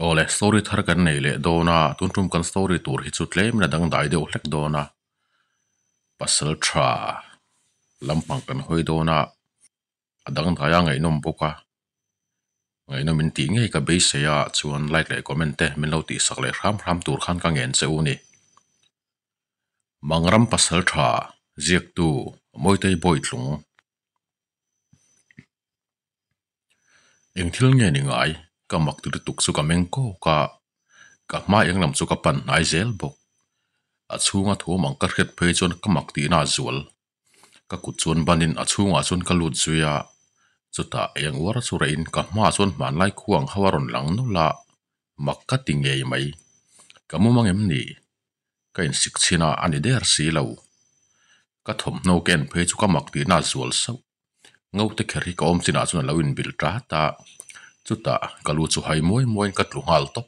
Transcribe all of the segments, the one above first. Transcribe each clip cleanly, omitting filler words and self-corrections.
Awle, story thar kan nei leh dawn a, tun tum kan story tur hi chu tlemin a dangdai deuh hlek dawn a, pasal tha lampang kan hawi dawn a, a dangdai a ngaihnawm bawk a, ngaihnawm in tih ngei ka beisei a chuan like leh comment te min lo tihsak leh hram hram tur khan ka ngen che u ni. Mangram pasal tha ziaktu Mawitei Bawitlung. Eng thil nge ni ngai? Ka mak ti lutuk chu ka meng kawk a, ka hma eng lam chu ka pan hnai zel bawk. A chhunga thuam ang ka hriat phei chuan ka mak tihna a zual. Ka kut chuan banin a chhungah chuan ka lut zui a, chutah eng uar chu rahin ka hmaah chuan hmanlai khu ang ho a rawn lang nawlh a, mak ka ti ngei mai. Ka mum ang em ni? Ka insik chhin a, a ni der si lo. Ka thawmhnaw ka en phei chu ka mak tihna a zual sauh. Ngaute kher hi ka awm chinah chuan a lo inbilh tat a, chutah ka lu chu hai muai muaiin ka tlu nghal tawp.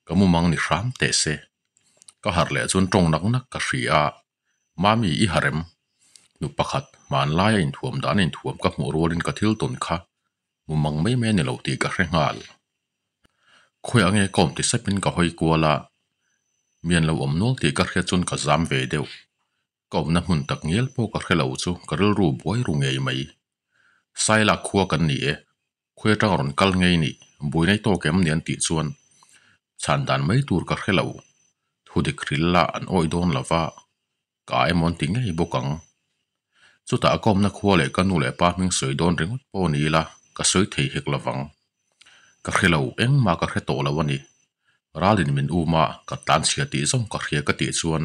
Ka mumang ni hram teh se. Ka harh leh chuan tawng nak nak ka hria a, Mami i harem. Nu pakhat, hmanlaia inthuam dan inthuam ka hmuh rualin ka thil tawn kha mumang mai mai a ni lo tih ka hre nghal. Khawiah nge ka awm ti sepin ka hawi kual a, mi an lo awm nual tih ka hriat chuan ka zam ve deuh. Ka awmna hmun tak ngial pawh ka hre lo chu ka rilru buai ru ngei mai. Saila khua kan ni e, khawi atang rawn kal ngei nih, buainai tawk em ni an tih chuan chhan dan mai tur ka hre lo. Thudik hril lah an awih dawn lo va, ka emaw an ti ngei bawk ang. Chutah ka awmna khua leh ka nu leh pa hming sawi dawn ringawt pawh ni ila ka sawi thei hek lo vang. Ka hre lo, engmah ka hre tawh lo a ni. Ralin min um a, ka tlanchhia tih zawng ka hria ka tih chuan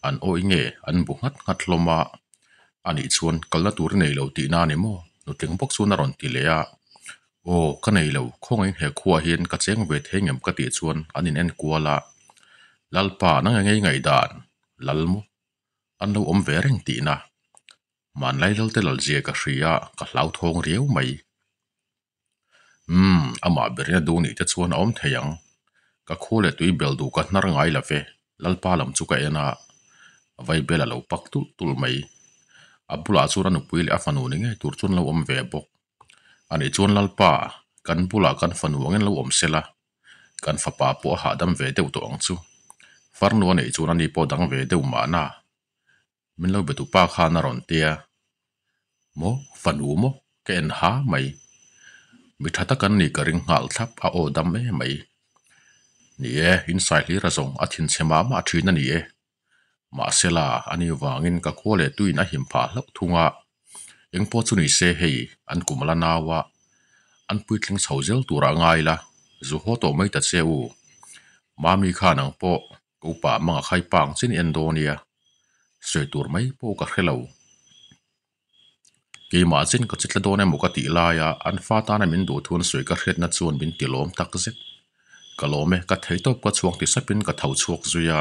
an awih nge an bu nghat nghat hlawm a, anih chuan kalna tur i nei lo tihna a ni maw? Nutling bawk chuan a rawn ti leh a, Aw, ka nei lo, khawngaih he khuaah hian ka cheng ve thei ngem ka tih chuan an in enkual a, Lalpa nang engei ngaihdan, lal maw? An lo awm ve reng tihna. Hmanlai lalte lalzia ka hria, ka hlauthawng riau mai. Umm, amah berina duh nih te chuan a awm thei ang. Ka khu leh tui bel duh ka hnar ngai lo ve, Lalpa lam chu ka en a, Vaibel a lo pak tulh tulh mai. A bulah chuan a nupui leh a fanu ni ngei tur chuan lo awm ve bawk. Anih chuan Lalpa, kan bulah kan fanu angin lo awm sela, kan fapa pawh a hahdam ve deuh tawh ang chu. Farnu a neih chuan ani pawh dang ve deuh mahna. Min lo be tupa khan a rawn tia, Maw? Fanu maw? Ka en ha mai. Mi tha tak an ni ka ring nghal thlap a aw dam em mai. Ni e, in sai hlir a zawng a thinchhe mah mah thin a ni e. Mahsela, ani vangin ka khua leh tuin a him phah hlauh thung a. Eng pawh chu ni se hei, an kum a la nau a, an puitling chho zel turah ngai la, zu haw tawh mai ta che u. Mami khan ang pawh Ka upa manga khai pa ang chin i en dawn nia, sawi tur mai pawh ka hre lo. Keimah chin ka chitla dawn emaw ka tih laia an fa tana min duh thu an sawi ka hriatna chuan min ti lawm tak zet. Ka lawm e, ka thei tawp ka chhuak ti sapin ka tho chhuak zui a.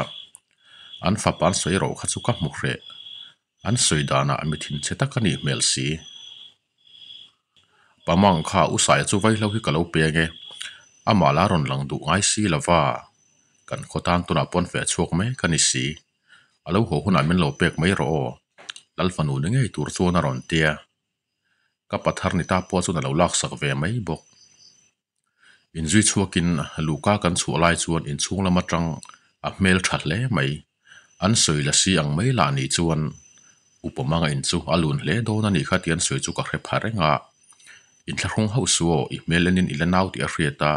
An fapa an sawi erawh kha chu ka hmu hreh. An sawi danah mi thinchhe tak a nih hmel si. Pamang kha u Saia chu vaihlo hi ka lo peng e, amah la rawn lang duh ngai si lova, kan khaw tan tunah pawn feh chhuak mek a ni si. A lo haw hunah min lo pek mai rawh aw, Lalfanu ni ngei tur chuan a rawn tia. Ka pathar ni ta pawh chuan a lo laksak ve mai bawk. Inzui chhuakin luhka kan chhuah lai chuan inchhung lam atang a hmel tha hle mai. An sawi la si ang mai lah nih chuan upa manga in chu a lun hle dawn a nih kha tih an sawi chu ka hre pha reng a. Inthlahrung hauh su aw, i hmel enin i la nau tih a hriat a.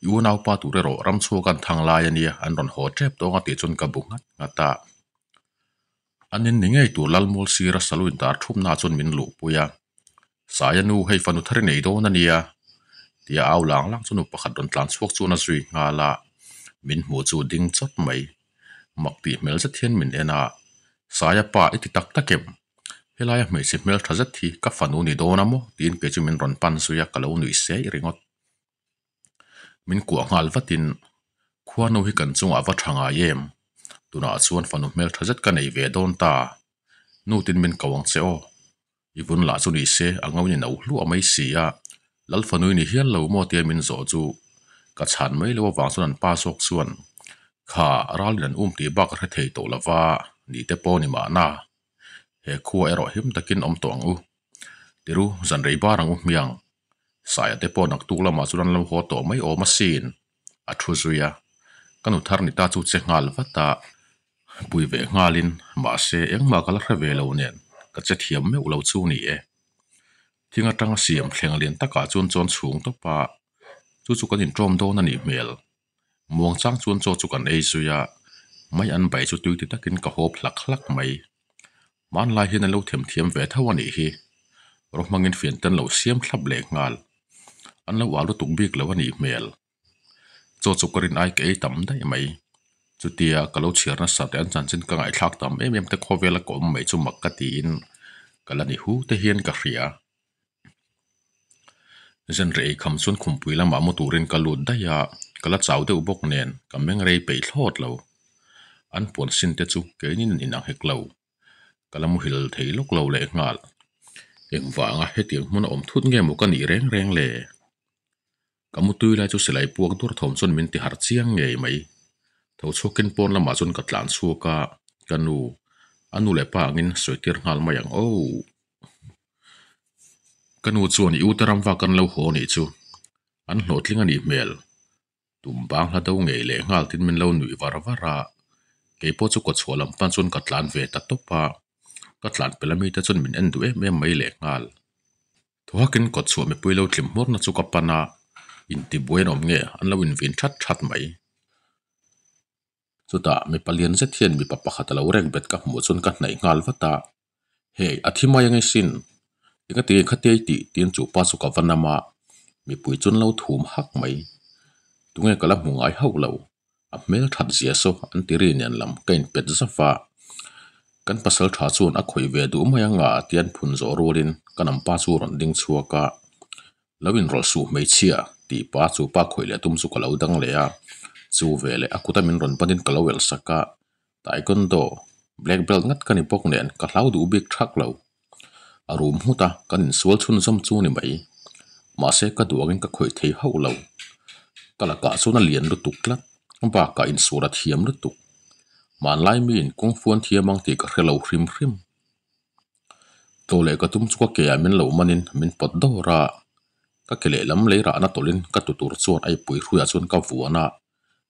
I unaupa tur erawh ramchhuak an thang lai a nia, an rawn haw tep tawng a tih chuan ka bu nghat nghat a. An in ni ngei tur Lalmual sira salu intar thupna chuan min luhpui a. Saia nu hei fanu thar i nei dawn a nia tia au lang lang chu nu pakhat rawn tlan chhuak chuan a zui nghal a, min hmuh chu ding chawt mai. Mak tih hmel zet hian min en a, Saia pa i ti tak tak em? Helaia hmeichhe hmel tha zet hi ka fanu ni dawn a maw? tiin kei chu min rawn pan zui a, ka lo nuih sei ringawt. Min kuah nghal vatin khuanu hi kan chungah va tha ngai em? Tunah chuan fanu hmel tha zet ka nei ve dawn ta. Nu tin min ko ang che aw. I vun lah chu ni se a ngo in a no hluah mai si a, Lalfanui ni hial lo maw tia min zawh chu ka chhan mai lo avang chuan an pa zawk chuan kha ralin an um tih bak a hre thei tawh lo va, ni te pawh ni mahna. He khua erawh him takin awm tawh ang u. Tiru, zan rei bar ang u hmiang. Saia te pawh naktuk lamah chuan an lo haw tawh mai awm asin, a thu zui a. Ka nu thar ni ta chu che nghal vat a, pui ve nghalin mahse engmah ka la hre ve lo nen ka che thiam meuh lo chu ni e. Thing atanga siam thleng lian takah chuan chawn chhung tawp a, chu chu kan inṭawm dawn a nih hmel. Muang chang chuan chaw chu kan ei zui a, mai an bai chu tui ti takin ka hawp hlak hlak mai. Hmanlai hian an lo themthiam ve tho a nih hi. Rawh hmangin fian te an lo siam thlap leh nghal. An lo au lutuk bik lo a nih hmel. Chaw chu ka rin ai ka ei tam daih mai. Chutia ka lo chhiar nasat leh an chanchin ka ngaihthlak tam em em te khawvela ka awm mai chu mak ka tiin ka la ni hu te hian ka hria. Zenre ei kham chuan khumpui lamah mu turin ka lut daih a, ka la chau deuh bawk nen ka meng rei peih thlawt lo. An puan sin te chu keinin an inang hek lo. Ka la muhil thei lawk lo leh nghal. Engvanga hetiang hmun a awm thut nge maw ka nih reng reng le? Ka mutui lai chu silai puak dur thawm chuan min ti harh chiang ngei mai. Tho chhuakin pawn lamah chuan ka tlan chhuak a, ka nu, a nu leh pa angin sawi tir nghal mai ang aw. Ka nu chuan i ute ram vak an lo haw anih chu, an hlawhtling anih hmel. Tum bang hla do ngei leh nghal tin min lo nuih var var a, keipawh chu kawchhuah lam pan chuan ka tlan ve ta tawp a, ka tlan pel ami te chuan min en duh em em mai leh nghal. Thuhakin kawtchhuah mipui lo tlim hmurna chu ka pan a, intibuai an awm nge an lo invin that that mai. Chutah mipa lian zet hian mipa pakhat a lo rek bet ka hmuh chuan ka hnaih nghal vat a, Hei a thi mai ange sin, engati nge khatia i tih tiin chu pa chu ka va nam a, mipui chuan lo thum hak mai. Tunge ka la hmu ngai hauh lo, A hmel that zia saw an ti ri nen lam ka inpet zauh a, kan pasal tha chuan a khawih ve duh mai ang a ti an phun zawh rualin ka nampa chu rawn ding chhuak a, Lo inrawlh suh hmeichhia tih pa chu pa khawih leh tum chu ka lo dang leh a, chu veleh a kuta min rawn banin ka lo elh sak a, Taekwondo black belt ngat ka ni bawk nen ka hlau duh bik thak lo. A rum nghut a, kan insual chhunzawm chu ni mai. Mahse ka duh angin ka khawih thei hauh lo. Ka lakah chuan a lian lutuk tlat, bakah insual a thiam lutuk. Hmanlai miin kawng fuan thiam ang tih ka hre lo hrim hrim. Tawh leh ka tum chu ka ke ah min lo manin min pawt dawr a, ka ke lehlam lei rahna tawlhin ka tu tur chuan a ipui hruiah chuan ka vuan a.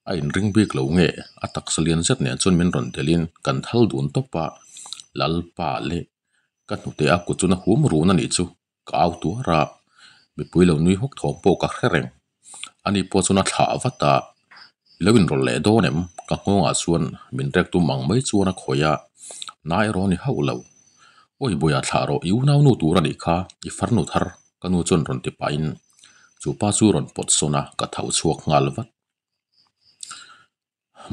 A inring bik lo nge? A taksa lian zet nen chuan min rawn delhin kan thal dun tawp a, Lalpa leh ka hnute a kut chuna hum run a nih chu ka au tuar a, mipui lo nui hawk thawm pawh ka hre reng. Ani pawh chuan a thlah vat a, I lo inrawlh leh dawn em? Ka nghawngah chuan min rek tum ang mai chuan a khawih a, na erawh a ni hauh lo. Awi Bawiha thlah rawh, i unaunu tur a nih kha, i farnu thar. Ka nu chuan rawn ti pahin chu pa chu rawn pawt sawn a, ka tho chhuak nghal vat.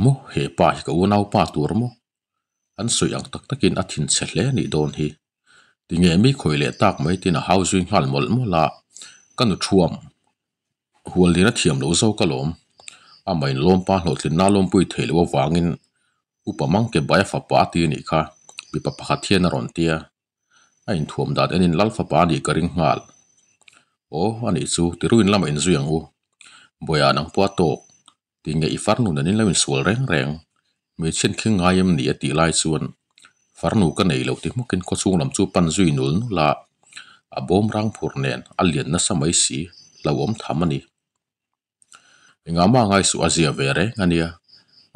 Maw he pa hi ka unau pa tur maw? An sawi ang tak takin a thinchhe hle a nih dawn hi. Tinge mi khawi leh tak mai tiin a hau zui nghal mawlh mawlh a, ka nu thuam hual lin a thiam lo zawk alawm. Amah inlawmpa hlawhtlinna lawmpui theih loh avangin upa mangke bai a fapa a ti a nih kha, mipa pakhat hian a rawn ti a. A inthuam dan enin Lal fapa a nih ka ring nghal. Aw, a nih chu, tiruin lamah inzui ang u. Bawiah nang pawh a tawk. Tinge i farnu nen in lo insual reng reng. Hmeichhian khing ngai em ni a tih lai chuan farnu ka nei lo ti hmukin khawchhung lam chu pan zui nul nul a, a bawm rang phur nen a lian nasa mai si, hlauhawm tham a ni. Engah mah ngaisuh a zia ve reng a nia,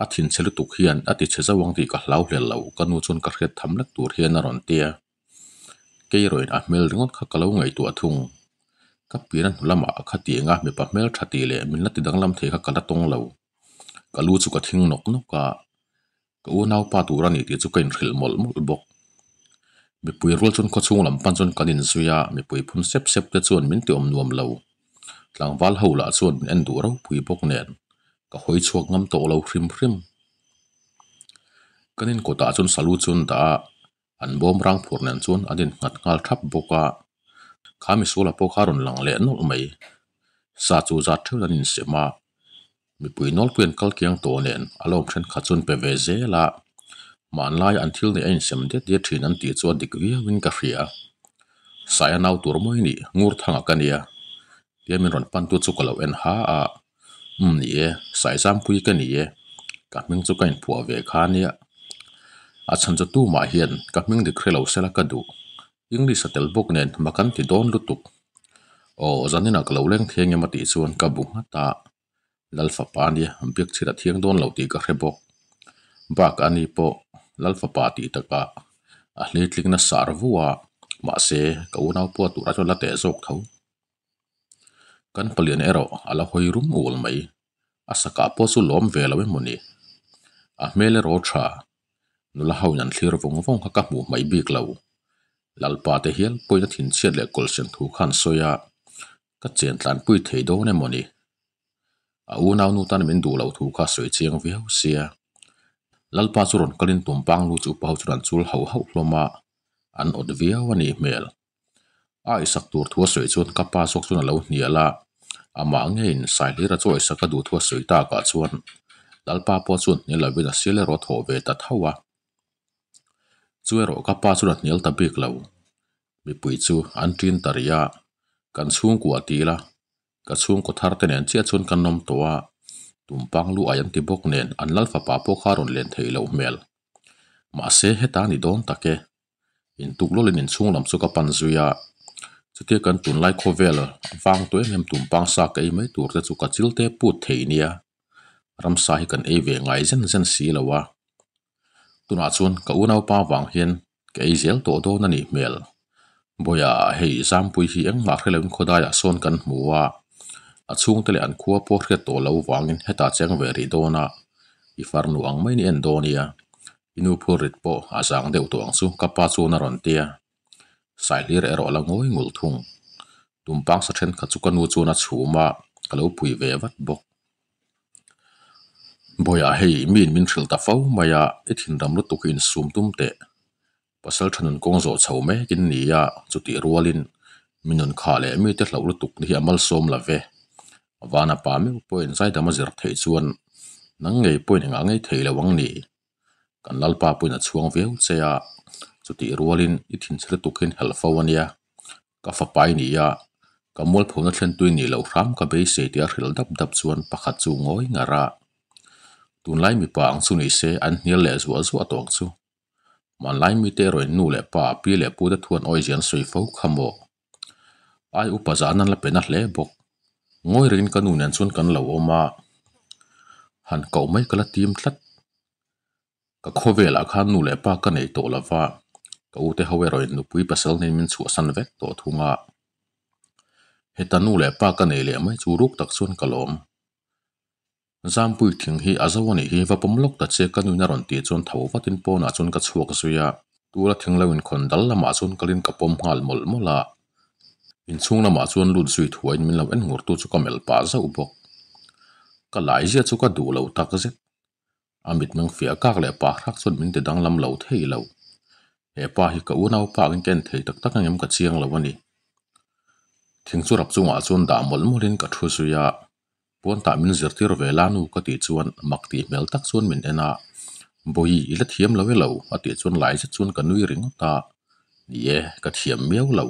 a thinchhe lutuk hian a tichhe zauh ang tih ka hlau hlel lo, ka nu chuan ka hriat tham lek tur hian a rawn ti a. Keirawin a hmel ringawt kha ka lo ngaihtuah thung. Ka pian a hnu lamah khatianga mipa hmel tha tih leh min la ti danglam thei kha ka la tawng lo. Ka lu chu ka thing nawk nawk a, ka unaupa tur a ni tih chu ka inhrilh mawlh mawlh bawk. Mipui rual chuan khawchhung lam pan chuan kan inzui a, mipui phun sep sep te chuan min ti awm nuam lo. Tlangval ho lah chuan min en duh ropui bawk nen ka hawi chhuak ngam tawh lo hrim hrim. Kan inkawtah chuan salu chu an dah a, An bawm rang phur nen chuan an innghat nghal thap bawk a, kha misuala pawh kha a rawn lang leh nawlh mai. Sa chu zat theuh an insem a, mipui nawlpui an kal kiang tawh nen a lawm thenkhat chu an pe ve zel a, hmanlaia an thil neih a insem diat diat thin an tih chu a dik viauin ka hria. Saia nau tur mawi nih ngur thangah ka nia, tia min rawn pantu chu ka lo en ha a, Umm ni e, Saizangpui ka ni e, ka hming chu ka inphuah ve kha nia. A chhan chu tumah hian ka hming dik hre lo sela ka duh. English a tel bawk nen ma kan ti dawn lutuk. Aw, zaninah ka lo leng thiang em a tih chuan ka bu nghat a, Lalfapa nia biak chhit a thiang dawn lo tih ka hre bawk. Bakah ani pawh Lalfapa tih takah a hleitling nasa vu a, mahse ka unau pawh turah chuan la teh zawk tho. Kan palian erawh a la hawi rum ul mai. A sakah pawh chu lawm ve lo emaw ni? A hmel erawh tha. Nula ho in an thlir vawng vawng kha ka hmuh hmaih bik lo. Lalpa te hial pawhin a thinchhiat leh kawlhsen thu kha an sawi a, ka chen tlanpui thei dawn emaw ni? A unau nu tan min duh loh thu kha sawi chiang viau sia. Lalpa chu rawn kalin tumpang lu chu upa ho chuan an chul hauh hauh hlawm a, an awt viau a nih hmel. A aisak tur thu a sawi chuan ka pa zawk chuan a lo hnial a, amah ngeiin Saihlira chu aisak a duh thu a sawi takah chuan Lalpa pawh chuan hnial lovin a sial erawh a thawh ve ta tho a. Chu erawh ka pa chuan a hnial ta bik lo. Mipui chu an ṭin ta rih a, kan chhungkua ti ila ka chhungkaw thar te nen chiah chuan kan awm tawh a, tumpang lu ai an ti bawk nen an lal fapa pawh kha a rawn len theih loh hmel. Mahse heta a ni dawn tak e. Intuk lawlin inchhung lam chu ka pan zui a, chutia kan tunlai khawvel vang tawh em em tumpang sa ka ei mai tur te chu ka chil te put thei nia, ramsa hi kan ei ve ngai zen zen si lo a. Tunah chuan ka unaupa vang hian ka ei zel tawh dawn a nih hmel. Bawiha hei Zampui hi engmah hre loin khawdaiah sawn kan hmu a, a chhungte leh an khua pawh hriat tawh lo vangin hetah cheng ve rih dawn a, i farnu ang maiin i en dawn nia. I nu phur rit pawh a zang deuh tawh ang chu ka pa chuan a rawn ti a, Saihlir erawh a la ngawi ngul thung. Tumpang sa thenkhat chu ka nu chuan a chhum a, ka lo pui ve vat bawk. Bawiah hei miin min hrilh ta fo mai a, i thinram lutuk hi insum tum teh. Pasal tha nun kawng zawh chho mek in ni a, chutih rualin mi nun khah leh mite hlauh lutuk ni hi a malsawm la ve. Vana pa meuh pawhin zaidam a zir theih chuan nang ngei pawhin engah ngei thei lo ang ni. Kan Lalpa pawhin a chhuang viau che a, chutih rualin i thinchhe lutuk hian helh fo a nia. Ka fapa i ni a, ka mualphona thlen tui nih loh hram ka beisei tih a hrilh dap dap chuan pakhat chu ngawi ngar a. Tunlai mipa ang chu ni se an hnial leh zuah zuah tawh ang chu. Hmanlai mite erawhin nu leh pa, pi leh pu te thu an awizia an sawi fo kha maw? Ai upa zan an la pe na hle bawk. Ngawi rengin ka nu nen chuan kan lo awm a, han koh mai ka la tim tlat. Ka khawvelah khan nu leh pa ka nei tawh lo va, ka ute ho erawhin nupui pasal nen min chhuahsan vek tawh thung a. Heta nu leh pa ka nei leh mai chu ruk tak chuan ka lawm. Zampui thing hi a zo a nih hi, va pawm lawk ta che ka nuin a rawn tih chuan tho vatin pawnah chuan ka chhuak zui a, tura thing lo inkhawn dal lamah chuan kalin ka pawm nghal mawlh mawlh a, inchhung lamah chuan lut zui thuaiin min lo en ngurtu chu ka melh pah zauh bawk. Ka lai zia chu ka duh lo tak zet. A mitmeng fiah kak leh pah hrak chuan min ti danglam lo thei lo. He pa hi ka unau pa angin ka en thei tak tak angem ka chiang lo a ni. Thing chu rap chungah chuan dah mawlh mawlhin ka thu zui a, Puan tah min zirtir ve la nu ka tih chuan mak tih hmel tak chuan min en a, Bawihi i la thiam lo e lo a tih chuan lai zet chuan ka nui ringawt a, Ni e, ka thiam miau lo.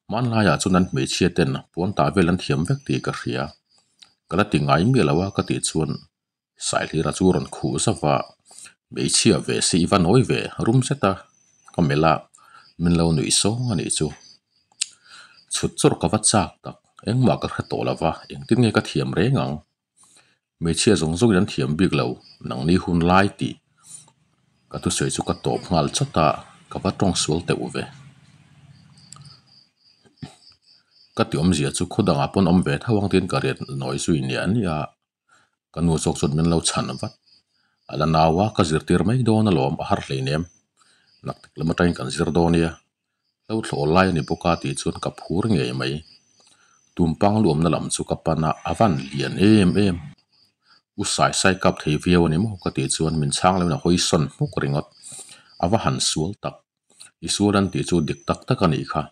Hmanlaiah chuan an hmeichhia ten puan tah vel an thiam vek tih ka hria. Ka la ti ngai miah lo a ka tih chuan Saihlira chu rawn khuh zauh a, Hmeichhia ve si i va nawi ve rum zet a, ka melh a, min lo nuih sawng a nih chu. Chhut chawrh ka va chak tak, engmah ka hre tawh lo va, engtin nge ka thiam reng ang? Hmeichhia zawng zawngin an thiam bik lo, nangni hun lai tih ka thusawi chu ka tawp nghal chawt a, ka va tawng sual teuh ve. Ka ti awmzia chu khaw dangah pawn awm ve tho ang tiin ka riat nawi zui niah niah a. Ka nu zawk chuan min lo chhan vat. A la nau a, ka zirtir mai dawn alawm, a har hleinem. Naktuk lam atangin kan zir dawn nia. Hlo thlawh lai a ni bawk a tih chuan ka phur ngei mai. Tumpang luamna lam chu ka pan a, a van lian em em. U sai sai kap thei viau a ni maw ka tih chuan min chhang loin a hawi sawn hmuk ringawt. A va han sual tak. I sual an tih chu dik tak tak a nih kha.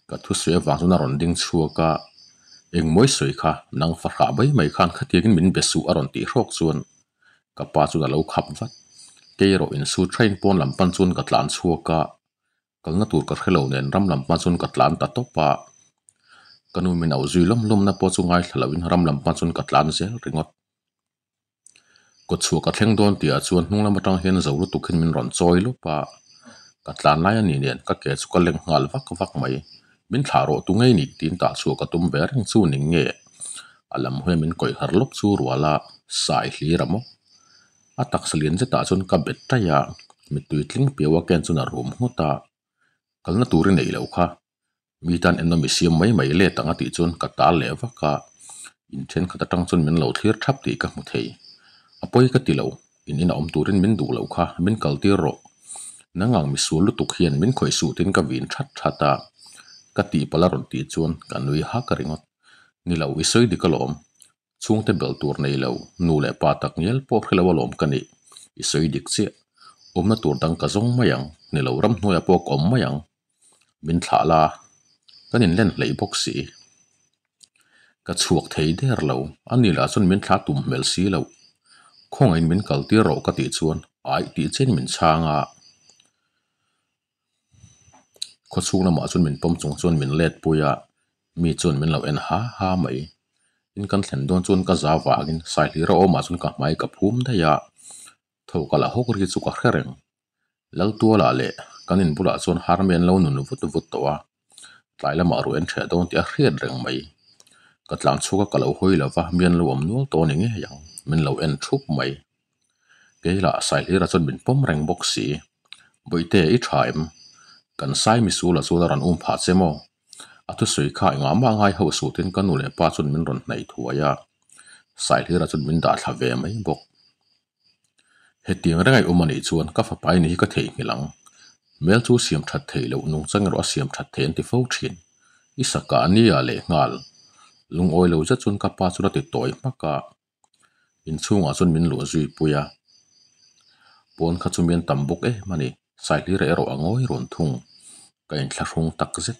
Ka thusawi avang chuan a rawn ding chhuak a, Engmawi sawi kha, nang fahrah mai mai khan khatiangin min be suh a rawn tih hrawk chuan ka pa chuan a lo khap vat. Kei erawh insu train pawn lam pan chuan ka tlan chhuak a, kalna tur ka hre lo nen ram lam pan chuan ka tlan ta tawp a. Ka nu min auh zui lawm lawmna pawh chu ngaithla loin ram lam pan chuan ka tlan zel ringawt. Kawtchhuah ka thleng dawn tihah chuan hnung lam atang hian zo lutuk hian min rawn chawi lawp a, ka tlan lai a nih nen ka ke chu ka leng nghal vak vak mai. Min thlah rawh tu ngei ni tiin tah chhuah ka tum ve reng chu ning nge? A lam hawi min kawih harh lawp chu rual a sai hlir a maw? A taksa lian zetah chuan ka bet taih a, mittui tling piau a ken chuan a rum nghut a. Kalna tur i neih loh kha. Mi tan enawm i siam mai mai let ang a tih chuan ka tal leh vak a, in thenkhat atang chuan min lo thlir thap tih ka hmu thei. A pawi ka ti lo, in inah awm turin min duh loh kha, min kal tir rawh. Nang ang misual lutuk hian min khawih suh tiin ka vin that that a, ka tihpalh a rawn tih chuan ka nui hak ringawt. Ni lo, i sawi dik alawm. Chhungte belh tur nei lo, nu leh pa tak ngial pawh hre lo alawm ka nih. I sawi dik chiah. Awmna tur dang ka zawng mai ang, ni lo ramhnuaiah pawh ka awm mai ang. Min thlah la, kan inlen hleih bawk si. Ka chhuak thei der lo, a ni lah chuan min thlah tum hmel si lo. Khawngaihin min kal tir rawh ka tih chuan aih tih chiahin min chhang a. Khawchhung lamah chuan min pawm chung chuan min let pui a, mi chuan min lo en ha ha mai. In kan thlen dawn chuan ka za vangin Saihlira awmah chuan ka hmai ka phum daih a, tho ka la hawk ri chu ka hre reng. Laltualah leh kan in bulah chuan harmi an lo nun vut vut tawh a, tlai lamah ruih an ṭheh dawn tih a hriat reng mai. Ka tlan chhuak a ka lo hawi lo va, mi an lo awm nual tawh a ni ngei ang, min lo en thup mai. Kei lah Saihlira chuan min pawm reng bawk si. Bawihte, i tha em? Kan sai misulah chuan a rawn um phah che maw? A thusawi kha engah mah ngai ho suh tin ka nu leh pa chuan min rawn hnaih thuai a, Saihlira chuan min dah thla ve mai bawk. Hetiang reng a i awm anih chuan ka fapa i ni hi ka theihnghilh ang. Hmel chu siam that theih loh nungchang erawh a siam that theih an ti fo thin. I saka a nia lehnghal. Lungawi lo zet chuan ka pa chuan a ti tawi hmak a. Inchhungah chuan min luh zui pui a. Pawn kha chu mian tam bawk em a ni. Saihlira erawh a ngawi rawn thung. Ka inthlahrung tak zet.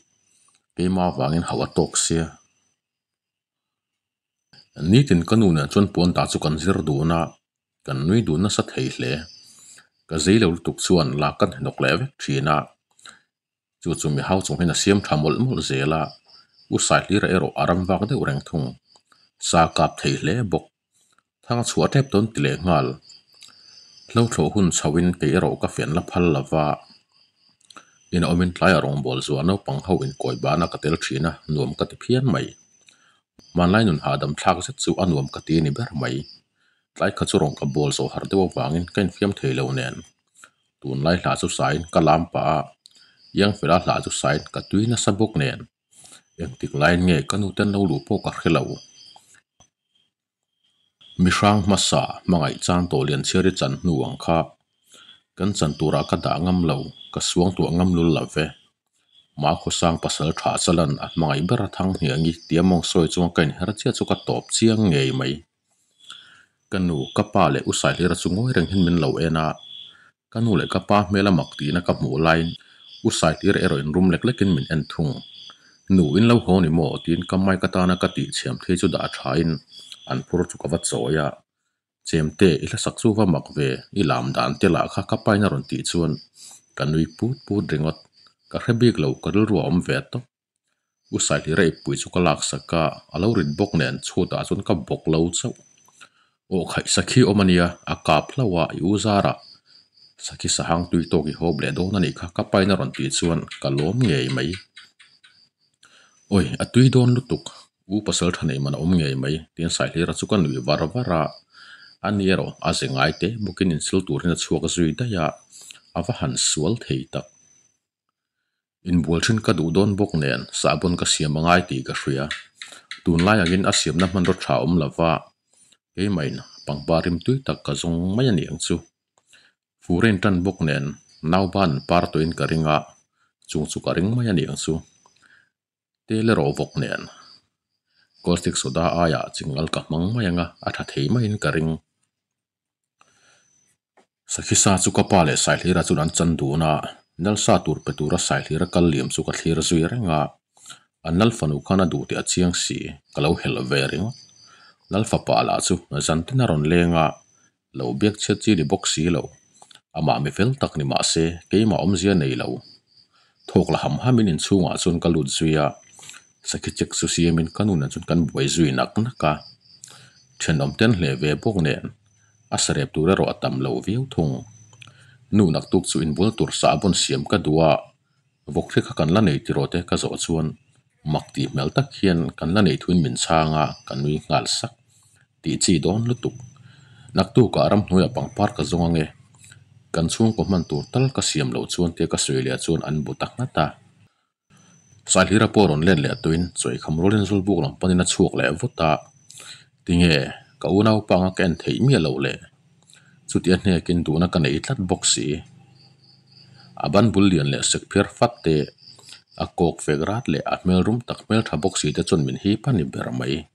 Keimah avangin hauh a tawk sia. Nitin ka nu nen chuan puan tah chu kan zir dun a, kan nui dun nasa thei hle. Ka zei lo lutuk chuan lak ka hnawk leh vek thin a, chu chu mi hau chung hian a siam tha mawlh mawlh zel a, U Saihlira erawh a ram vak deuh reng thung. Sa kap thei hle bawk. Thang a chhuah tep dawn ti leh nghal. Hlo thlawh hun chho in kei erawh ka fian la phal lo va, in a awmin tlaiah rawngbâwl zuah naupang ho inkawi bana ka tel thin a, nuam ka ti phian mai. Hmanlai nun hahdam thlak zet chu a nuam ka ti a ni ber mai. Tlai kha chu rawn ka bawl zawh har deuh avangin ka infiam thei lo nen. Tunlai hla chu saiin ka lam pah a, Iangfela hla chu saiin ka tui nasa bawk nen. Engtik laiin nge ka nu ten lo luh pawh ka hre lo. Mihrang hmasa hmangaih chang tawh lian chhiar i chan hnu ang kha kan chan turah ka dah ngam lo, ka suang tuah ngam lul lo ve. Makhawsang pasal tha chalan a hmangaih ber a thang hniangi tia mawng sawi chunga ka inher chiah chu ka tawp chiang ngei mai. Ka nu, ka pa leh U Saihlira chu ngawi reng hian min lo en a, ka nu leh ka pa hmel a mak tihna ka hmuh laiin U Saihlira erawh in rum lek lekin min en thung. Nu, in lo haw ni maw? tiin ka mic atana ka tih chhiam thei chu dah thain an phur chu ka va chawi a. Chemte, i hlasak chu va mak ve, i lam dan te lah kha ka pain a rawn tih chuan ka nui put put ringawt. Ka hre bik lo, ka rilru a awm ve tawp. U Saihlira ipui chu ka laksak a, a lo rit bawk nen chhutah chuan ka bawk lo chauh. Aw khaih sakhi awm a nia, a kap hlauh a, i u zarah sakhi sahang tui tawk i hawp leh dawn a nih kha ka pain a rawn tih chuan ka lawm ngei mai. Awi, a tui dawn lutuk, u pasal tha nei man a awm ngei mai tiin Saihlira chu ka nuih var var a, a ni erawh a ze ngai te bawkin insil turin a chhuak zui daih a, a va han sual thei tak. Inbual thin ka duh dawn bawk nen sahbawn ka siam a ngai tih ka hria. Tunlai angin a siamna hmanraw tha awm lova, keimahin pangpar rimtui tak ka zawng mai a ni ang chu. Fur a intan bawk nen nauban par tawhin ka ring a, chung chu ka ring mai a ni ang chu. Tel erawh vawk nen caustic soda aiah chingal ka hmang mai ang a, a tha thei maiin ka ring. Sakhi sa chu ka pa leh Saihlira chuan an chan dun a, Nalsa tur pe tura Saihlira kal liam chu ka thlir zui reng a, an Lal fanu khan a duh tih a chiang si, ka lo helh ve ringawt. Lal fapa lah chu zan tin a rawn leng a, lo biak chhiat chi ni bawk si lo, amah mi fel tak ni mah se keimah awmzia nei lo. Thawk la ham hamin inchhungah chuan ka lut zui a, Sakhi chek chu siamin ka nu nen chuan kan buai zui nak nak a, thenawm ten hle ve bawk nen a sarep tur erawh a tam lo viau thung. Nu naktuk chu inbual tur sahbawn siam ka duh a, Vawkthli kha kan la nei tiraw te ka zawh chuan mak tih hmel tak hian kan la nei thuin min chhang a, ka nui nghal sak. Tih chi dawn lutuk. Naktukah ramhnuaiah pangpar ka zawng ange. Kan chhungkaw hman tur tal ka siam loh chuan tia ka sawi leh chuan an bu ta nghat a. Saihlira pawh rawn let leh tawhin chawikham rualin Zawlbuk lam panin a chhuak leh vut a. Tinge ka unaupa anga ka en theih miah loh le? Chuti a hnekin duhna ka nei tlat bawk si. A ban bul lian leh sek phiar fat te, a kawk fek rat leh a hmel rum tak hmel tha bawk si te chuan min hip a ni ber mai.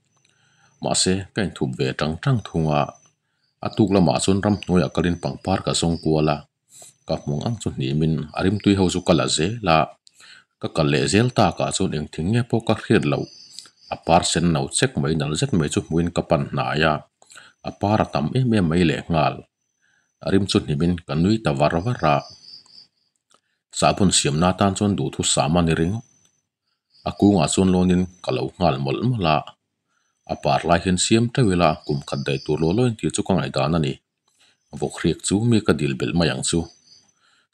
Mahse, ka inthup ve tang tang thung a, a tuk lamah chuan ramhnuaiah kalin pangpar ka zawng kual a, ka hmung ang chu hnimin a rimtui ho chu ka la zel a, ka kal leh zel takah chuan engthing nge pawh ka hriat loh, a par sen no chek mai nal zet mai chu hmuin ka pan hnai a, a par a tam em em mai lehnghal. A rim chu hnimin ka nui ta var var a, sahbawn siamna atan chuan duhthusam a ni ringawt. A kungah chuan lawnin ka lo nghal mawlh mawlh a, a par lai hian siam teuh ila kum khat daih tur law lawin tih chu ka ngaihdan a ni. Vawkhriak chu mi ka dil belh mai ang chu.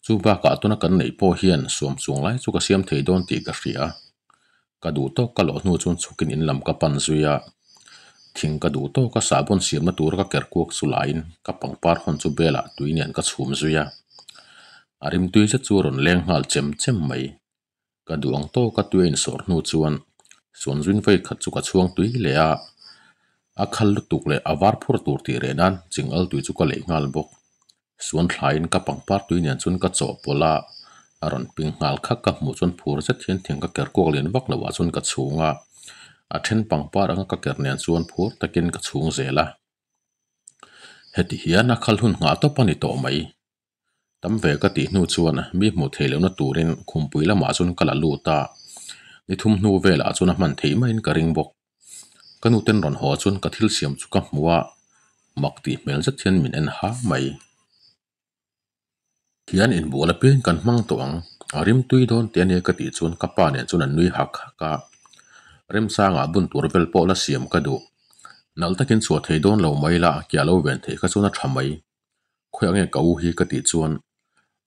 Chu bakah tuna kan neih pawh hian suam chung lai chu ka siam thei dawn tih ka hria. Ka duh tawk ka lawh hnu chuan chhukin in lam ka pan zui a, thing ka duh tawk a sahbawn siamna tura ka ker kuak chu laiin ka pangpar hawn chu belah tui nen ka chhum zui a. A rimtui zet chu a rawn leng nghal chem chem mai. Ka duh ang tawka tui a insawr hnu chuan Suanzwin vei khat chu ka chhuang tui leh a, a khal lutuk leh a var phur tur tih reh nan ching al tui chu ka lei nghal bawk. Suan thlaiin ka pangpar tui nen chuan ka chawhpawlh a, a rawn ping nghal khak ka hmuh chuan phur zet hian thing ka ker kuak lian vak loh ah chuan ka chhung a, a then pangpar anga ka ker nen chuan phur takin ka chhung zel a. Heti hian a khal hun nghah tawp a ni tawh mai. Tam ve ka tih hnu chuan mi hmuh theih lohna turin khumpui lamah chuan ka la lut a, ni thum hnu velah chuan a hman theih maiin ka ring bawk. Ka nuten rawn haw chuan ka thil siam chu ka hmu a, mak tih hmel zet hian min en ha mai. Hian inbual apiang kan hmang tawh ang, a rim tui dawn teh ania ka tih chuan ka pa nen chuan an nui hak hak a, remchangah bun tur vel pawh la siam ka duh. Nalh takin chhuah thei dawn lo mai la, ke a lo ven theih kha chuan a tha mai. Khawiah nge ka u hi ka tih chuan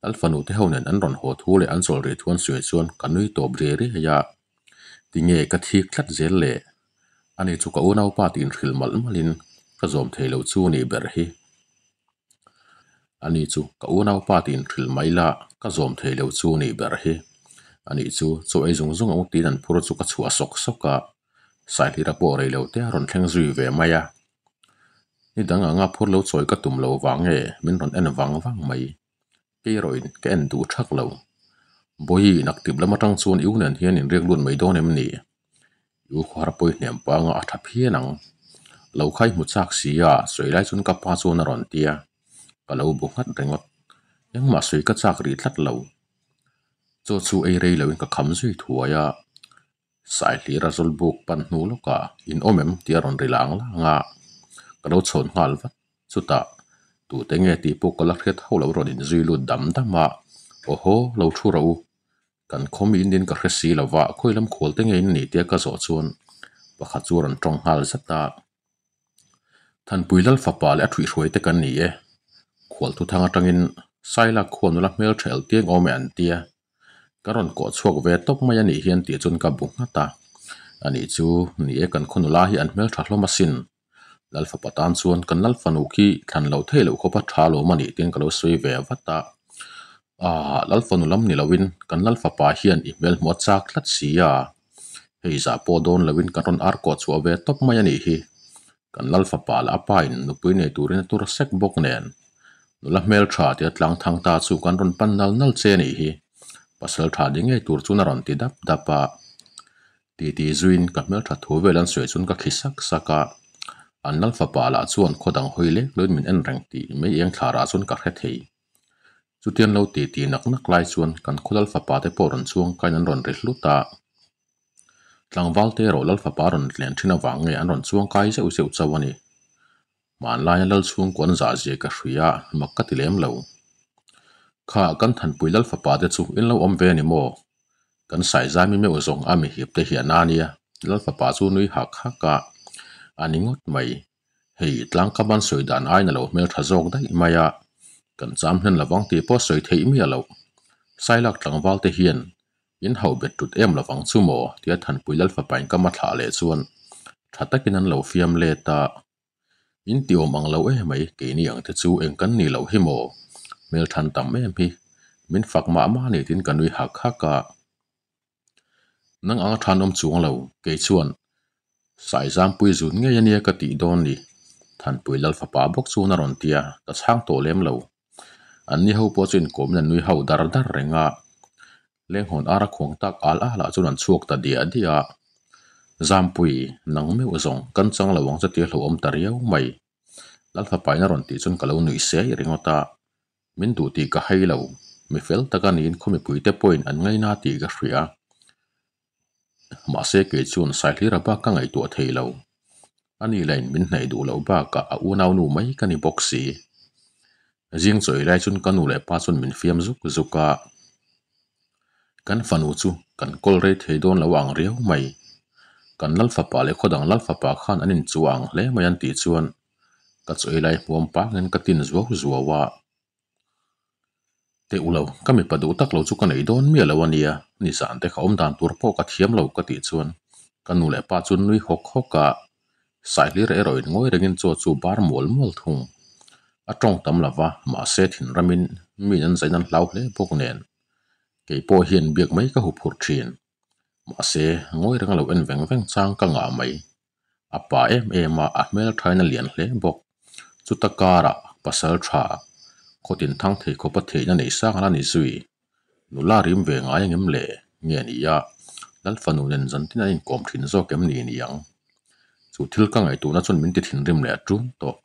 Lal fanu te ho nen an rawn haw thu leh an chawl rih thu an sawi chuan ka nui tawp riai riai a, tinge ka thik tlat zel le? Ani chu ka unaupa tih inhrilh malh malhin ka zawm thei lo chu nih ber hi. Ani chu ka unaupa tih inhrilh mai la ka zawm thei lo chu nih ber hi. Ani chu chaw ei zung zung ang tiin an phur chu ka chhuah sawk sawk a, Saihlira pawh rei lo te a rawn thleng zui ve mai a. Ni dang anga phur lo chawi ka tum lo vang nge min rawn en vang vang mai. Kei erawhin ka en duh thak lo. Bawihi naktip lam atang chuan i u nen hian in riak lut mai dawn em ni? I u khawhar pawi hnem panga a tha phian ang. Lo khai hmu chak si a, sawi lai chuan ka pa chuan a rawn ti a. Ka lo bu nghat ringawt. Engmah sawi ka chak rih tlat lo. Chaw chu ei rei loin ka kham zui thuai a. Saihlira Zawlbuk pan hnu lawkah in awm em tih a rawn ri lang lang a, ka lo chhawn nghal vat. Chutah, tute nge tih pawh ka la hriat hauh loh rawn inzui lut dam dam a, Awhaw, lo thu rawh u. Kan khaw mi in ka hre si lova, khawi lam khual te nge in nih tia ka zawh chuan pakhat chu a rawn tawng nghal zat a. Thanpui Lal fapa leh a thuihhruai te kan ni e. Khual thuthang atangin Sailak khuan nula hmeltha el tiang awm e an tia. Ka rawn kawh chhuak ve tawp mai a nih hian tih chuan ka bu nghat a. Ani chu ni e kan khaw nula hi an hmeltha hlawm asin. Lal fapa tan chuan kan Lal fanu khi thlan lo thei loh khawpa tha lawm a nih tiin ka lo sawi ve vat a. Aah Lal fanu lam ni loin kan Lal fapa hian i hmelhmuh a chak tlat si a. Hei zah pawh dawn loin kan rawn ar kawh chhuah ve tawp mai a nih hi. Kan Lal fapa leh a pa in nupui nei turin a tur sek bawk nen. Nula hmel tha tia tlang thang ta chu kan rawn pan nal nal che a nih hi. Pasal tha ding ngei tur chuan a rawn ti dap dap a. Titi zuiin ka hmel tha thu vel an sawi chuan ka khi sak sak a. An Lal fapa lah chuan khaw dang hawi lek loin min en reng tih mai eng thlarah chuan ka hre thei. Chutiang lo ti ti nak nak lai chuan kan khaw Lal fapa te pawh rawn chuang kaiin an rawn ri hlut a. Tlangval te erawh Lal fapa rawn tlen thin avang nge an rawn chuang kai zeuh zeuh chauh a ni. Hmanlaia Lal chhungkaw an zah zia ka hria a, mak ka ti lem lo. Kha kan Thanpui Lal fapa te chu in lo awm ve a ni maw? Kan Saizami meuh zawng a mi hip te hian a nia, Lal fapa chu nui hak hak a, a ni ngawt mai. Hei tlangkam an sawi dan aiin a lo hmel tha zawk daih mai a, kan cham hlen lovang tih pawh sawi theih miah loh. Sailak tlangval te hian. In hauh bet tut em lovang chu maw? tia Thanpui Lalfapain ka ma thlah leh chuan tha takin an lo fiam let a. In ti awm ang lo e mai, keini ang te chu eng kan nih loh hi maw? Hmel than tam em hi. Min fak mah mah a ni tiin ka nui hak hak a. Nang anga than awm chuang lo, kei chuan Saizampui zut ngei a nia ka tih dawn ni, Thanpui Lalfapa bawk chuan a rawn ti a, ka chhang tawh lem lo. Anni ho pawh chu inkawmin an nui ho dar dar reng a, Lenghawn ara khuang tak al al ah chuan an chhuak ta diah diah a. Zampui, nang meuh zawng, kan chang lo ang che tia hlauhawm ta riau mai. Lalfapain a rawn tih chuan ka lo nuih siai ringawt a, min duh tih ka hai lo, mi fel tak a niin khaw mipuite pawhin an ngaina tih ka hria. Mahse kei chuan Saihlira bak ka ngaihtuah thei lo. Ani lain min hnaih duh loh bakah a unaunu mai ka ni bawk si. Zing chawi lai chuan ka nu leh pa chuan min fiam zuk zuk a. Kan fanu chu kan kawl rei thei dawn lo ang riau mai. Kan Lalfapa leh khawdang Lalfapa khan an inchuah ang hle mai an tih chuan ka chawi lai hmuam pangin ka tin zuau zuau a. Teh u lo, ka mipa duh tak lo chu ka nei dawn miah lo a nia, nizan te kha awm dan tur pawh ka thiam lo ka tih chuan ka nu leh pa chu nui hawk hawk a, Saihlir erawh in ngawi rengin chaw chu bar mual mual thung. A tawng tam lo va, mahse thinramin miin an zain an hlau hle bawk nen kei pawh hian biak mai ka huphurh thin. Mahse, ngawi reng lo en veng veng chang ka ngah mai. A pa em em a, a hmel thain a lian hle bawk. Chuta karah pasal tha, khawtin thang thei khawpa theihna nei sang ala ni zui. Nula rim ve ngai ang em le? Nge ni a, Lal fanu nen zan tin an inkawm thin zawk em ni niang? Chu thil ka ngaihtuahna chuan min ti thinrim leh a tum tawh.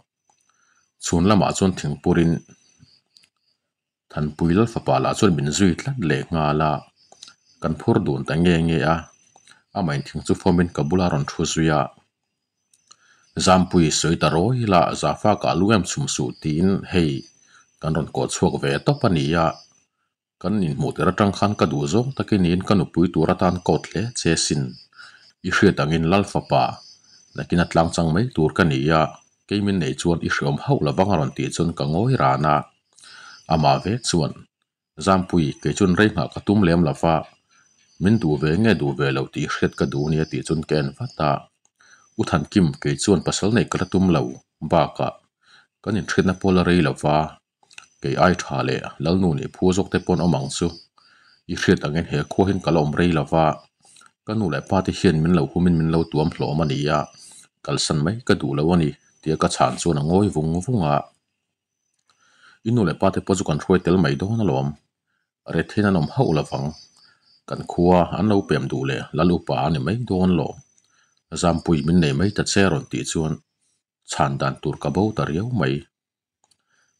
Chhun lamah chuan thingpurin Thanpui Lal fapa lah chuan min zui tlat leh nghal a, kan phur dun ta nge nge a, amah in thing chu fawmin ka bula rawn thu zui a. Zampui sawi ta rawi ila Zafa kah lu em chhum suh tiin hei kan rawn kawh chhuak ve tawp a ni a, kan inhmuh tir atang khan ka duh zawng takin niin ka nupui tur atan ka awt hle che sin. I hriat angin Lal fapa nakin a tlang chang mai tur ka ni a, Kei min nei chuan i hreawm hauh lo vang a rawn tih chuan ka ngawi ran a. Amah ve chuan, Zampui, kei chuan rei nghah ka tum lem lo va, min duh ve nge duh ve lo tih hriat ka duh nia tih chuan ka en vat a. U Thankim, kei chuan pasal neih ka la tum lo, bakah kan inhriatna pawh la rei lo va, kei ai tha leh Lalnu nih phu zawk te pawn awm ang chu. I hriat angin he khua hian ka la awm rei lo va, ka nu leh pa te hian min lo humin min lo tuam hlawm a ni a, kalsan mai ka duh lo a ni tia ka chhan chuan a ngawi vung vung a. I nu leh pa te pawh chu kan hruai tel mai dawn alawm, rethin an awm hauh lo vang, kan khua an lo pem duh leh Lal upa a ni mai dawn lawm, Zampui min nei mai ta che a rawn tih chuan chhan dan tur ka bo ta riau mai.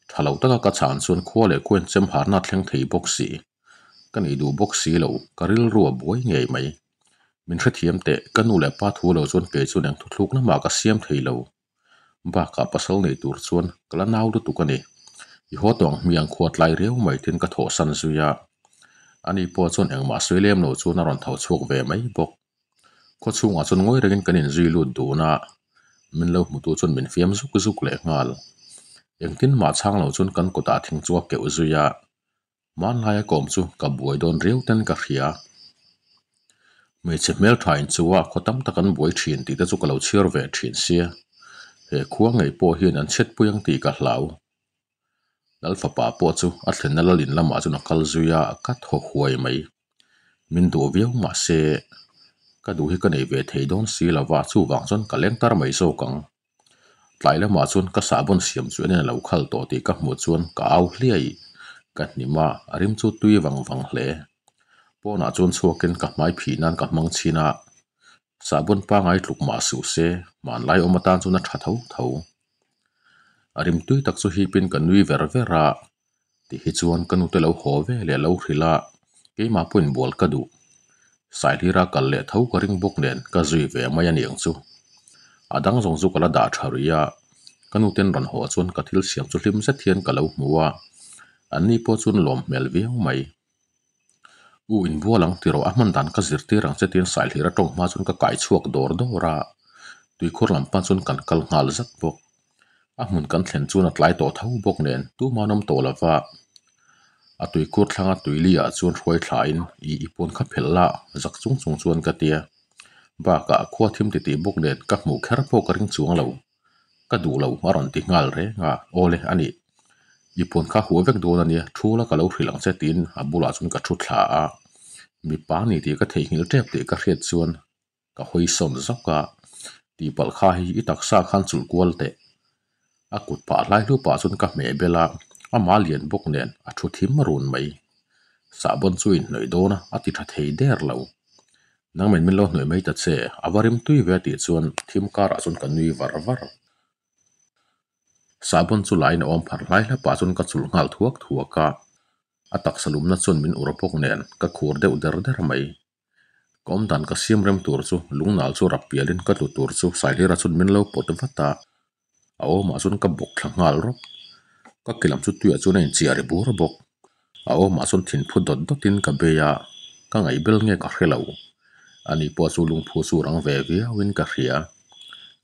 Tha lo taka ka chhan chuan khua leh khua in chem harna a thleng thei bawk si. Ka nih duh bawk si lo, ka rilru a buai ngei mai. Min hrethiam teh, ka nu leh pa thu lo chuan kei chuan eng thuthlukna mah ka siam thei lo. Bakah pasal nei tur chuan ka la nau lutuk a ni. I haw tawng hmiang khua tlai riau mai tin ka thawhsan zui a. Ani pawh chuan engmah sawi lem lo chuan a rawn tho chhuak ve mai bawk. Khaw chhungah chuan ngawi rengin kan inzui lut dun a, min lo hmutu chuan min fiam zuk zuk leh nghal. Engtin mah chhang lo chuan kan kawtah thing chu a keuh zui a, hmanlaia ka awm chu ka buai dawn riau ten ka hria. Hmeichhe hmeltha inchuha khaw tam tak an buai thin tih te chu ka lo chhiar ve thin sia, he khua ngei pawh hian an chhiatpui ang tih ka hlau. Lalfapa pawh chu a thlenna lal in lamah chuan a kal zui a, ka thaw huai mai. Min duh viau mah se, ka duh hi ka nei ve thei dawn si lo va, chuvang chuan ka leng tar mai zawk ang. Tlai lamah chuan ka sahbawn siam chu en in a lo khal tawh tih ka hmuh chuan ka au hliai. Ka hnim a, a rim chu tui vang vang hle. Pawnah chuan chhuakin ka hmai phih nan ka hmang chhin a, sahbawn pangai tluk mah suh se, hmanlai awm atan chuan a tha tho tho. A rim tui tak chu hipin ka nui ver ver a, ti hi chuan ka nute lo haw ve leh lo hrilh a, keimah pawhin bual ka duh. Saihlira kal leh tho ka ring bawk nen ka zui ve mai a niang chu. A dang zawng chu ka la dah tha rih a, ka nuten rawn haw chuan ka thil siam chu hlim zet hian ka lo hmu a, anni pawh chuan lawm hmel viau mai. U inbual ang tiraw a hman dan ka zirtir ang che tiin Saihlira tawng hma chuan ka kai chhuak dawr dawr a, tuikhur lam pan chuan kan kal nghal zat bawk. A hmun kan thlen chuan a tlai tawh tho bawk nen tumah an awm tawh lo va. A tuikhur thlanga tuili ah chuan hruai thla in i i pawn kha phelh la zak chung chung chuan ka tia. Bakah khua thim titih bawk nen ka hmuh kher pawh ka ring chuang lo. Ka duh lo a rawn ti nghal reng a, awle a nih. I puan kha huah vek dawn a nia, thu la ka lo hrilh ang che tiin a bulah chuan ka thu thla a. Mipa ni tih ka theihnghilh tep tih ka hriat chuan ka hawi sawn zawk a, tihpalh kha hi i taksa khan chulh kual teh. A kut pah hlai hlu pah chuan ka hmeh bel a, amah lian bawk nen a thu thim run mai. Sahbawn chu inhnawih dawn a, a ti tha thei der lo. Nangmen min lo hnawih mai ta che, a va rim tui ve a tih chuan thim karah chuan ka nui var var. Sahbawn chu lain a awm pharh hlai hlapah chuan ka chulh nghal thuak thuak a, a taksa lumna chuan min ur bawk nen ka khur deuh der der mai. Ka awm dan ka siam rem tur chu lungnal chu rap pialin ka tlu tur chu Saihlira chuan min lo pawt vat a, a awmah chuan ka bawk thla nghal rawp. Ka ke lam chu tuiah chuan a inchiah ri bur bawk. A awmah chuan thinphu dawt dawtin ka bei a, ka ngaihbel nge ka hre lo. Ani pawh chu lungphu chu rang ve viauin ka hria.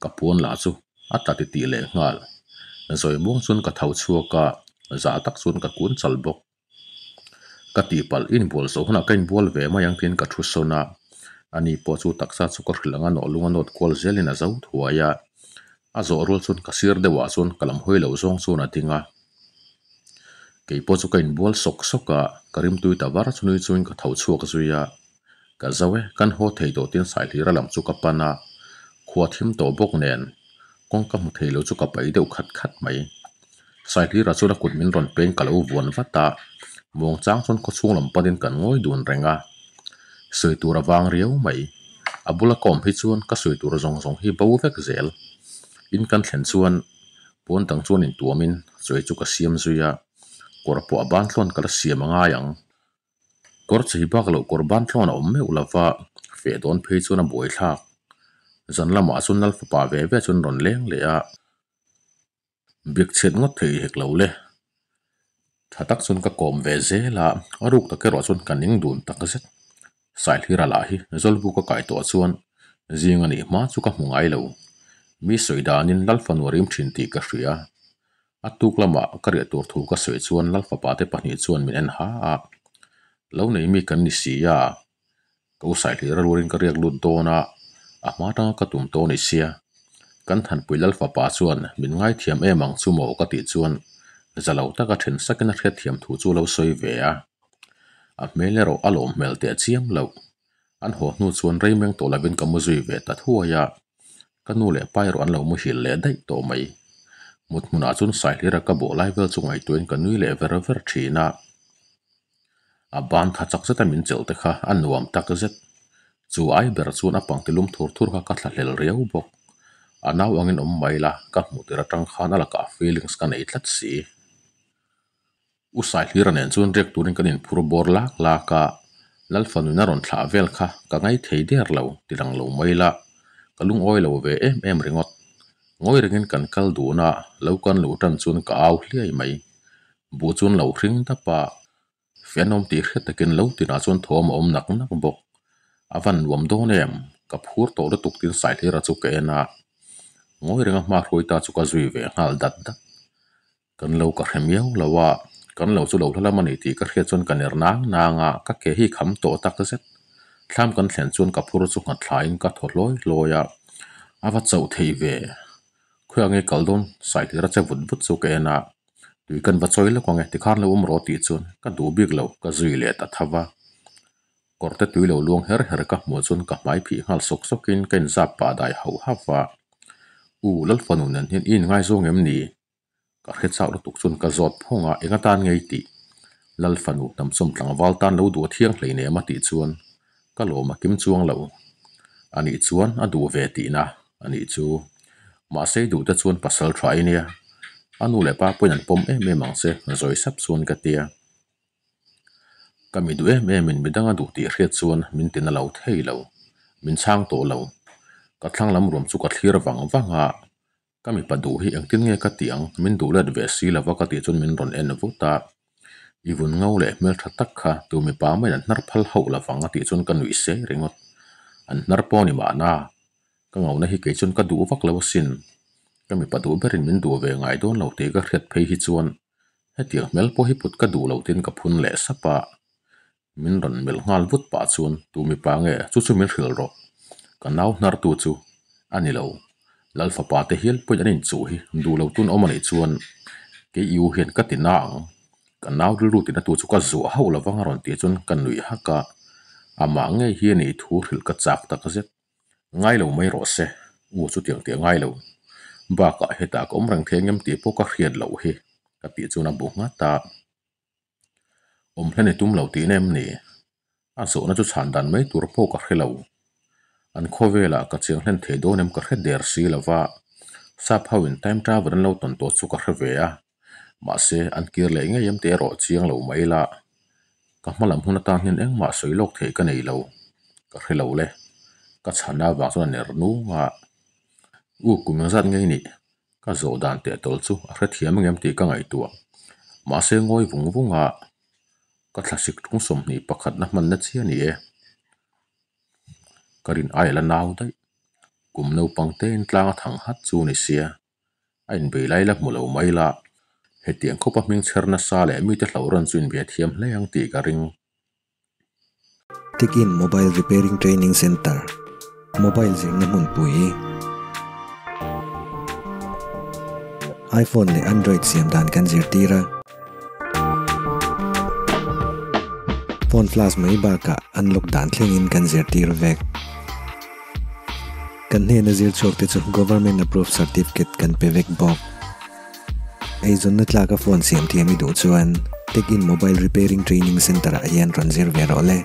Ka puan lah chu a tla titih leh nghal. Zawi muang chuan ka tho chhuak a, zah tak chuan ka kun chal bawk. Ka tihpalh inbual zawh hunah ka inbual ve mai ang tiin ka thu sawn a, ani pawh chu taksa chu ka hrilh ang a nawh lung a nawt kual zelin a zo thuai a, a zawh rual chuan ka sir deuhah chuan ka lam hawi loh zawng chuan a ding a. Kei pawh chu ka inbual sawk sawk a, ka rimtui ta var chu nui chungin ka tho chhuak zui a, ka zo e, kan haw thei tawh tiin Saihlira lam chu ka pan a, khua thim tawh bawk nen kawng ka hmu thei lo chu ka pai deuh khat khat mai. Saihlira chuan a kut min rawn peng ka lo vuan vat a, muangchang chuan khawchhung lam panin kan ngawi dun reng a, sawi tur a vang riau mai. A bula ka awm hi chuan ka sawi tur zawng zawng hi bo vek zel. In kan thlen chuan Pawn dang chuan intuamin chawi chu ka siam zui a, kawr pawh a ban tlawn ka la siam a ngai ang. Kawr chei bak loh kawr ban tlawn a awm meuh lo va, feh dawn phei chuan a buai thlak. Zan lamah chuan Lal fapa ve ve chuan rawn leng leh a, biak chhiat ngawt thei hek lo le. Tha tak chuan ka kawm ve zel a, a ruk tak erawh chuan ka ning dun tak zet. Saihlira lah hi Zawlbuk a kai tawh chuan zing a nih hma chu ka hmu ngai lo. Mi sawi danin Lal fanu a rim thin tih ka hria. A tuk lamah ka riah tur thu ka sawi chuan Lal fapa te pahnih chuan min en ha a. Lo nei mi kan ni si a, ka u Saihlira rualin ka riak lut dawn a, a hma tanga ka tum tawh a ni sia. Kan Thanpui Lal fapa chuan min ngaithiam em ang chu maw ka tih chuan za lo taka then sakin a hriatthiam thu chu lo sawi ve a. A hmel erawh a lawm hmel teh chiam loh. An haw hnu chuan rei meng tawh lovin ka mu zui ve ta thuai a, ka nu leh pa erawh an lo muhil leh daih tawh mai. Mut hmunah chuan Saihlira ka bawh lai vel chu ngaihtuahin ka nui leh ver ver thin a. A ban tha chak zeta min chelh te kha a nuam tak zet. Chu ai ber chuan a pangti lum thur thur kha ka thlahlel riau bawk. A nau angin awm mai la, ka hmuh tir atang khan a lakah feelings ka nei tlat si. U Saihlira nen chuan riak turin kan inphur bawr lak lak a, Lalfanuin a rawn thlah vel kha ka ngai thei der lo ti lang lo mai la, ka lungawi lo ve em em ringawt. Ngawi rengin kan kal dun a, lo kan luh tan chuan ka au hliai mai. Buh chuan lo hring dap a, fianawm tih hriat takin lo tinah chuan thawm a awm nak nak bawk. A van nuam dawn em? Ka phur tawh lutuk tin Saihlira chu ka en a, ngawi renga hma hruai ta chu ka zui ve nghal dat dat. Kan lo ka hre miau lo a, kan lo chu lo hla lam a ni tih ka hriat chuan ka ner nang nang a, ka ke hi kham tawh tak zet. Thlam kan thlen chuan ka phur chu nghat thlaiin ka thaw hlawi hlawi a, a va chauh theih ve. Khawiah nge kal dawn Saitira che vut vut chu ka en a, tui kan va chawi lawk ang e tikhan lo awm rawh tih chuan ka duh bik lo ka zui leh ta tho va. Kawrte tui lo luang her her ka hmuh chuan ka hmai phih nghal sawk sawkin ka inzap pah dai hauh hauh va. U Lalfanu nen hian i inngaizawng em ni? Ka hre chak lutuk chuan ka zawt phawng a, eng atan ngei tih? Lal fanu hnamchawm tlangval tan lo duh a thiang hlei nem a tih chuan ka lawm a kim chuang lo. Anih chuan a duh ve tihna a nih chu. Mahse i duh te chuan pasal tha i nia. A nu leh pa pawhin an pawm em em ang che, zawi sap chuan ka tia. Ka mi duh em em in midang a duh tih hriat chuan min ti na lo thei lo. Min chhang tawh lo. Ka thlang lam ruam chu ka thlir vang vang a. Ka mipa duh hi engtin nge ka tih ang? Min duh let ve si lova ka tih chuan min rawn en vut a. I vun ngo leh hmeltha tak kha tu mipa maiin an hnar phal hauh lovang a tih chuan ka nuih se ringawt. An hnar pawh ni mahna. Ka ngauna hi kei chuan ka duh vak lo asin. Ka mipa duh berin min duh ve ngai dawn lo tih ka hriat phei hi chuan. Hetiang hmel pawh hi put ka duh lo tiin ka phun leh sap a. Min rawn melh nghal vut pah chuan tu mipa nge chu chu min hrilh rawh. Ka nau hnar tu chu a ni lo. Lal fapa te hial pawhin an inchuh hi duh lo tun awm a nih chuan kei i u hian ka ti na ang. Ka nau rilru tina tu chu ka zuah hauh lovang a rawn tih chuan ka nuih hak a. Amah ngei hi a nih thu hrilh ka chak tak zet. Ngai lo mai rawh se, u chutiang tih a ngai lo. Bakah hetah ka awm reng thei angem tih pawh ka hriat loh hi ka tih chuan a bu nghat a. Awm hlen i tum lo tihna em ni? A zawhna chu chhan dan mai tur pawh ka hre lo. An khawvelah ka chiang hlen thei dawn em ka hre der si lo va, sap ho in time travel an lo tawn tawh chu ka hre ve a. Mahse, an kir leh ngei em tih erawh chiang lo mai ila, ka hma lam hun atan hian engmah sawi lawk theih ka nei lo. Ka hre lo le. Ka chhan avang chuan a ner nung a. U, kum engzat ngei nih? Ka zawh dan teh tawl chu a hrethiam angem tih ka ngaihtuah. Mahse ngawi vung vung a, ka thlasik tung 21 na hmanna chiah a ni e. Ka rin ai a la nau daih. Kum naupang tein tlang a thang hat chu ni sia. A inbei lai la hmu lo mai la. Hetiang khawpa hming chher nasa leh mite hlauhrawn chu inbia thiam hle ang tih ka ring. Tech in Mobile Repairing Training Centre, Mobile zirna hmunpui, iPhone leh Android siam dan kan zirtir a. Phone flash mai bakah unlock dan thlengin kan zirtir vek. Kan hnena zir chhuak te chu Government Approved Certificate kan pe vek bawk. Eizawnna tlaka phone siam thiam i duh chuan Tech in Mobile Repairing Training Centre ah hian rawn zir ve rawh le.